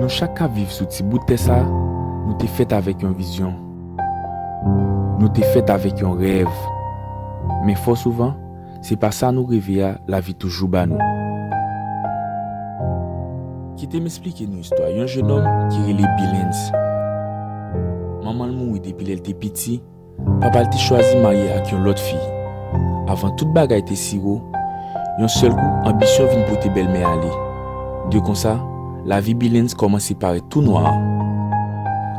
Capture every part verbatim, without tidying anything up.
Chak k ap viv sou ti bout tè sa a, nou te fèt avèk yon vizyon. Nou te fèt avèk yon rèv. Men fò souvan, se pa sa nou reve a lavi toujou ba nou. Kite m esplike nou istwa yon jennonm ki rele Billens. Manman l mouri depi lè l te piti, papa l te chwazi marye ak yon lòt fi. Avan tout bagay te siwo, yon sèl kou, anbisyon vin pote bèlmè ale. De konsa, lavi Billens kòmanse parèt tou nwa.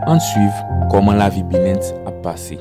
Ann swiv kòman lavi Billens ap pase.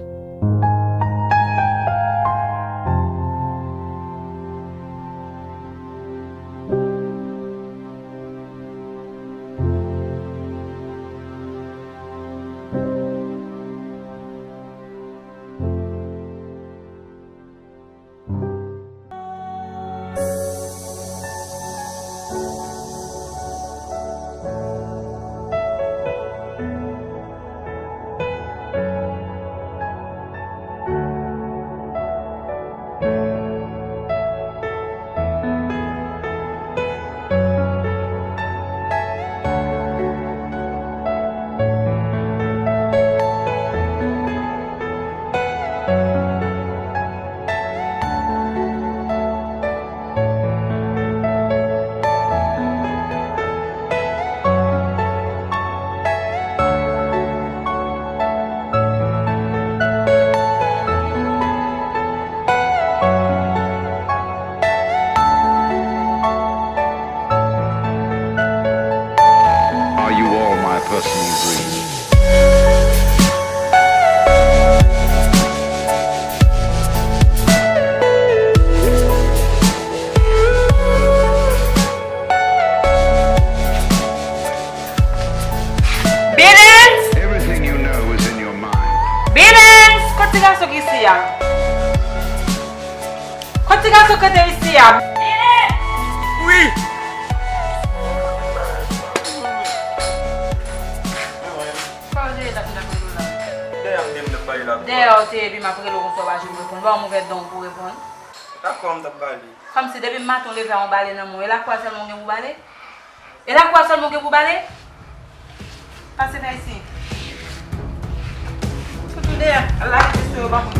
Are you all my personal dreams? Billens! Everything you know is in your mind. Billens! Kot ti gason ki isi a? Kot ti gason ki te isi a? Billens! Wi! Sa w te ye la, m t ap rele w la. Dèyè m te m t ap pale la. Dèyè w te ye, epi m ap rele w konsa w pa janm reponn. Ba w mouvèt dan w pou w reponn. Lakwa m t ap bale. Kòmsi depi maten w leve a yon bale nan men w, e lakwa sèlman w gen pou bale? E lakwa sèlman w gen pou bale? Pase fè isi. Sot tou dèyè, al lave veso yo, pa konn.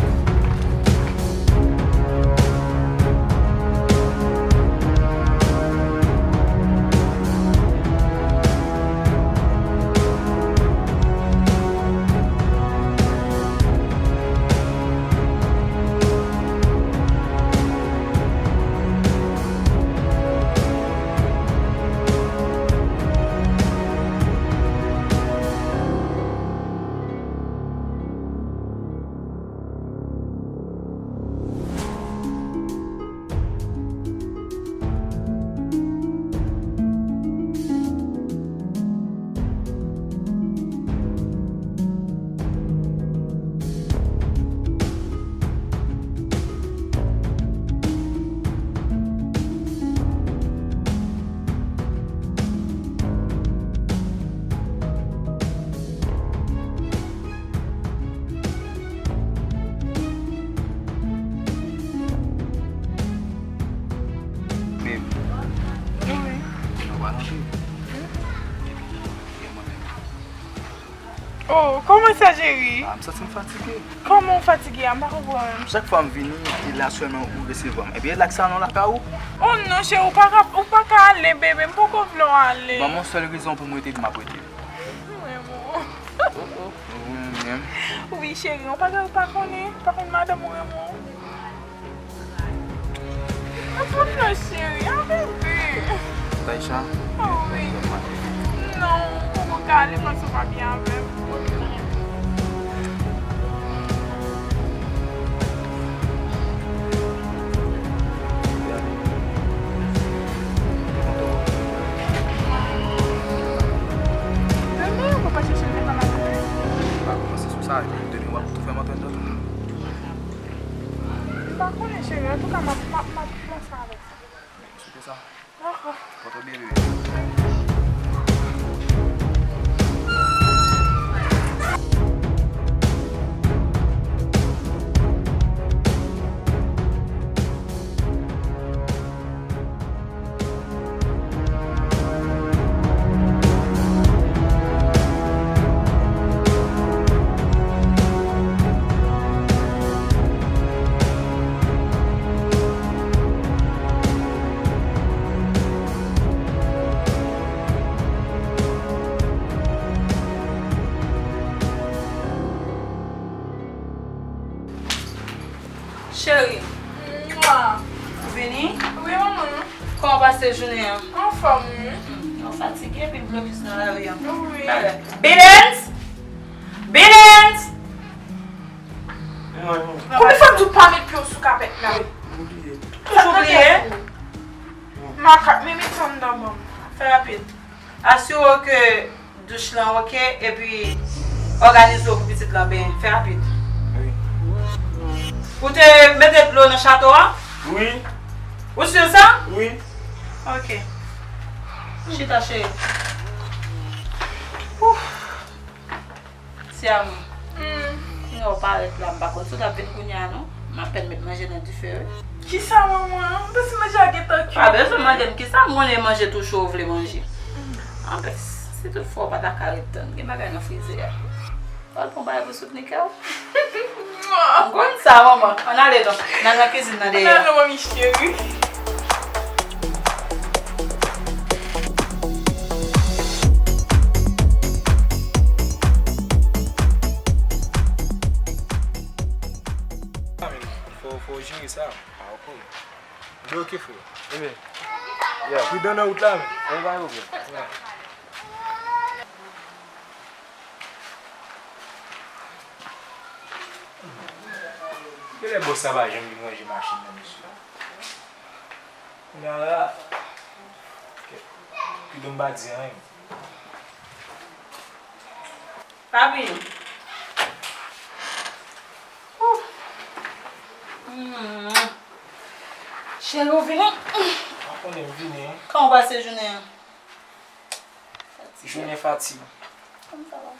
Babe. Wi. Nou pa nan vi. Oh, kòman sa, cheri? Ah, m santi m fatige. Kòman w fatige a? M pa konprann. Chak fwa m vini, e la sèlman ou resevwa m. Ebyen, e la k salon lakay ou? Oh non, cheri, ou pa ka, ou pa ka ale, bebe. M poko vle w ale. Ban m yon sèl rezon pou m rete, epi m ap rete. M renmen w. Oh, oh. Ou renmen m? Wi, cheri, yon bagay ou pa konnen. Pa konn madanm ou renmen w. Anfòm nan, cheri, a bebe. Taïcha? Oh, wi. Non, ou poko ka ale, paske ou pa byen avè m. Ok. Demen, ou pa chèche l devan maten. Pa kòmanse sou sa, demen w ap tou fè m antann dòt. M pa konnen, cheri. Antouka, m ap, m ap, m ap panse avèk sa. Sou konsa. Dakò. Pòte byen, bebe. Cheri. Mwa. Vini? Wi, manman. Kòman w pase jounen an? Anfòm, wi. Hmm, ou fatige epi blokis nan lari an. Wi. Talè. Bidens! Bidens! Konbyen fwa m di w pa met pye w sou kapèt la? Toujou bliye. Makak, men met sa anndan ban m. Fè rapid. Asire w ke douch lan oke, epi òganize w pou pitit lan benyen. Fè rapid. Wi. Ou te mete dlo nan chato a? Wi. Ou si sa? Wi. Oke. Chita, cheri. Ouf. Ti amou. Hmm. Kounye a w parèt la, m pa konn si w t ap vin kounye a non. M apèn met manje nan dife wi. Kisa, manman? M panse manje a gentan kuit. Pa bezwen mande m kisa, m konnen manje tou cho w vle manje. Anben, si tout fwa w pa ta ka ret tann, gen bagay nan frize a. Al pran bagay pou soutni kè w. M konn sa, manman. Ann ale non. N al nan kizin nan dèyè. Ann ale, manmi cheri. Fò, fò w jere sa. Ah, ok. Li oke, frè. Ebyen, yeah. Pridan nan wout la, men. Ann ba yo, bro. Yeah. Genlè bòs sa pa janm vin ranje machin nan, mesye. Kounye a la, kidon m pa di anyen. Papi. Ouh. Hmm. Cheri, ou vini? Ou konnen m vini, wi. Kòman w pase jounen an? Jounen fatig. Kòman sa va?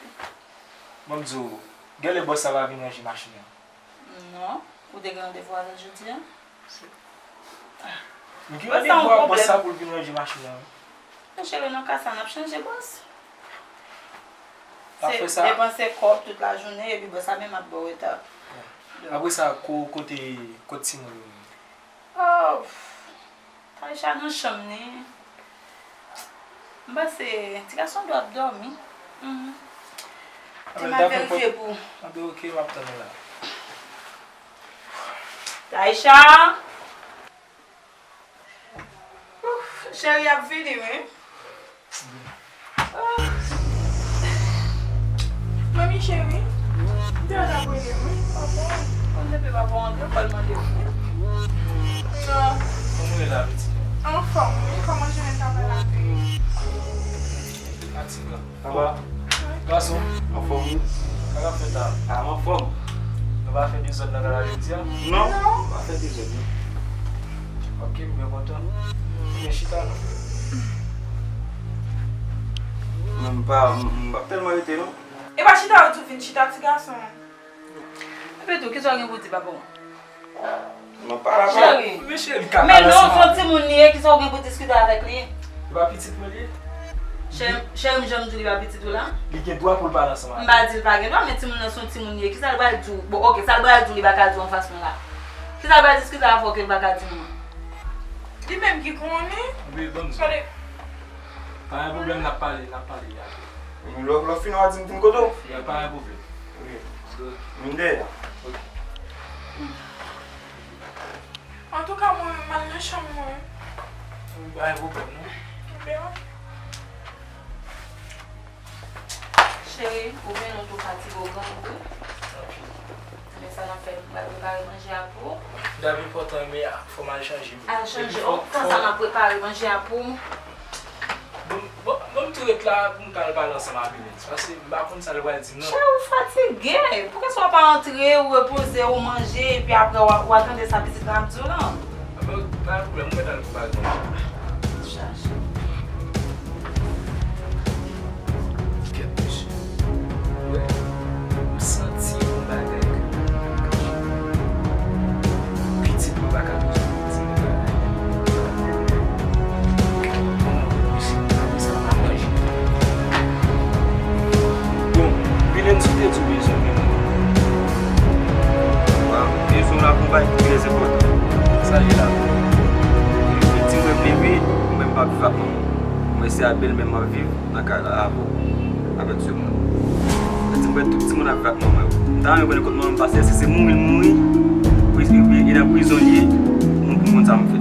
Bon, m di w, genlè bòs sa va vin ranje machin nan. Non, ou te gen randevou avè l jodi a? M gen randevou ak bòs sa pou l vin ranje machin nan, wi. Men cheri, nan ka sa, n ap chanje bòs. Se depanse kòb tout lajounen, epi bòs sa menm ap ba w reta. Apre sa, ko-, kote, kote timoun yo menm? Oh, Taïsha nan chanm ni. M panse ti gason dwe ap dòmi. Mhm. Di m al verifye pou ou. Anben, ok, m ap tann ou la. Taïsha! Ouf, cheri ap vini, wi. Ah. Manmi cheri, m te al ap rele w, wi. Papa, konn depi papa w antre, w pral mande w. Non. Kòman w ye la, pitit? Anfòm, wi. Kòman jounen travay la te ye? Fatigan. Papa. Wi. Gason. Anfòm, wi. Sa k ap fèt la? Ah, m anfòm. Nou pa fè dezòd nan kay la jodi a? Non, nou pa fè dezòd, non. Ok, m byen kontan. Men chita non. Men m pa, m, m p ap tèlman rete, non. E pa chita yo di w vin chita, ti gason. Epi tou, kisa w gen pou di papa w? Mwen pa la. Cheri. Men cheri, li ka pale ansanm avè m. Men non, se yon timoun li ye, kisa w gen pou diskite avèk li? Li pa pitit mwen li ye? Cheri, cheri, m janm di w li pa pitit ou la? Li gen dwa pou l pale ansanm avè m. M pa di l pa gen dwa, men timoun nan se yon timoun li ye. Kisa l pral di w? Bon, ok, sa l pral di w, li pa ka di w anfas mwen la. Kisa l pral diskite avè w ke l pa ka di mwen? Li menm ki konnen. Wi, ban m sa. Pa gen pwoblèm, n ap pale, n ap pale apre. Lè, lè w fin, w a di m vin kote w. Ya, pa gen pwoblèm. Ok. Vin dèyè. Ok. Antouka, mwen menm, m al nan chanm mwen. Pa gen pwoblèm, non. Oubyen. Cheri, ou vin, ou tou fatige, ou grangou wi. Anpil. Men sa n ap fè, m pral prepare manje a pou ou. Dam enpòtan, men fò m al chanje m. Al chanje, oh, tan sa m ap prepare manje a pou ou. Bon, bon, bon, m tou ret la pou m ka al pale ansanm ak Bidens, paske m pa konn sa l pral di m, non. Cheri, ou fatige. Poukisa w pa antre, ou repoze, ou manje, epi apre w a, w a tande sa pitit la ap di w lan? Anben, pa gen pwoblèm, mwen mèt al prepare manje. Chaje. Kèt, mesye. Wè, m santi yon bagay ke m pa ka kache. Pitit mwen pa ka bezwen di m bagay. Bon, mesye, apre sa, m ap manje. Bon, Bidens, ou te di w bezwen mwen. Waw, bezwen w la pou yon bagay ki trè enpòtan. Sa l ye la? Li di mwen m leve, mwen m pa viv ak manman m. Mwen se avè l menm m ap viv nan kay la avè w, avèk sè mwen. Li di m wè tout timoun ap viv ak manman yo. M ta renmen konnen kot manman m pase, èske se mouri l mouri? Wi, wi, wi, E nan prizon l ye, mwen konn konn sa m fè.